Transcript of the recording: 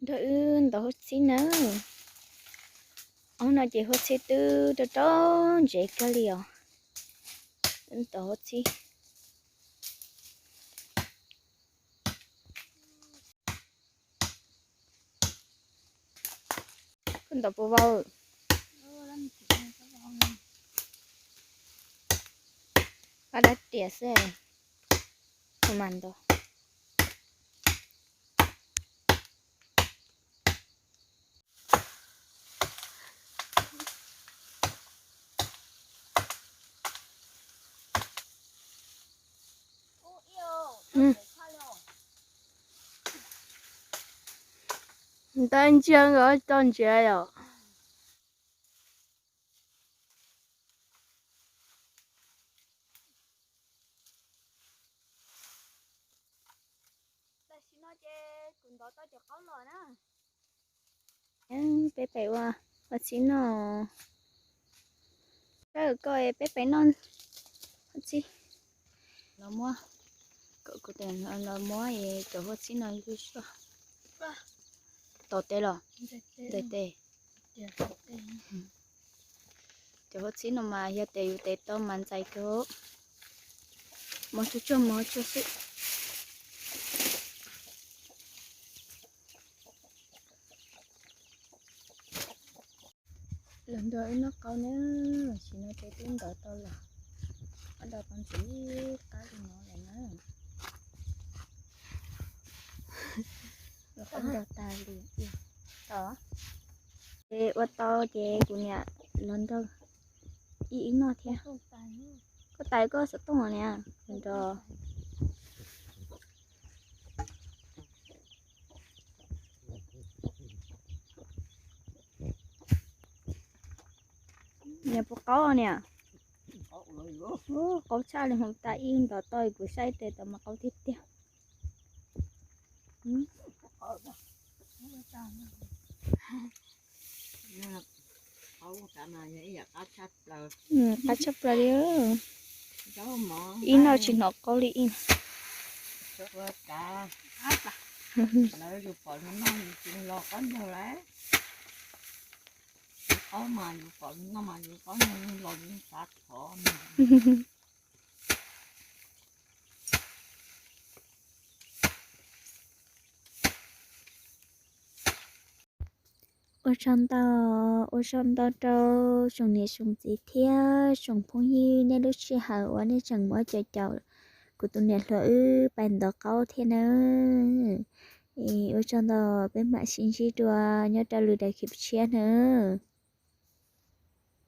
Nrog wb ntov huab txhib nawb. Ob no ces huab txhib twb rau rau ntsev kawg li os. Wb ntov huab txhib. Koj ntov puas vau? Pab dab riam xwb, kuv mam ntov. Ntawd ntsia nkawd tau ntsia yom. Tam sim no ces kuv ntov tau cov qaub los na. Peb pais ua huab txhib noj. Koj, koj, peb pais noj huab txhib. Los muab, kom kuv tes los muab cov huab txhib no ib pliag. Tos tes los, ntais tes. Cov huab txhib no mas yog tes yus tes tau mas ntxais kawg. Mov tsuag tsuag, mov tsuag xwb. Los nrog wb noj qaub na, tam sim no ces twb ntov tau los, ob do tau ntxiv qab li no lawm na. Los qab nrog tag li. Ces ua tau ces kuv niam los nrog ib ib noj thiab. Koj tais koj xov tooj niam nrog. Niam puas qaub niam? Qaub tshaj li, hmoov tas ib ntov tau kuv saib tes tau mas qaub tiag tiag. Qab tshaj plaws li. Ib noj tsis hnov qaub li ib. Lawv yus pom lus noj yus tsis los qaub ncaug lawm. Yus qaub mas yus pom lus noj mas yus qaub ncaug los yus xav thov. Ua tsaug ntau, ua tsaug ntau rau tsoom niam tsoom txiv thiab tsoom phooj ywg nej lub sij hawm uas nej tseem muab caum caum kuv tus niam hluas wb pais ntov qaub thiab nawb. Ua tsaug ntau, peb mam sib ntsib dua nyob rau lwm daim clip tshiab nawb.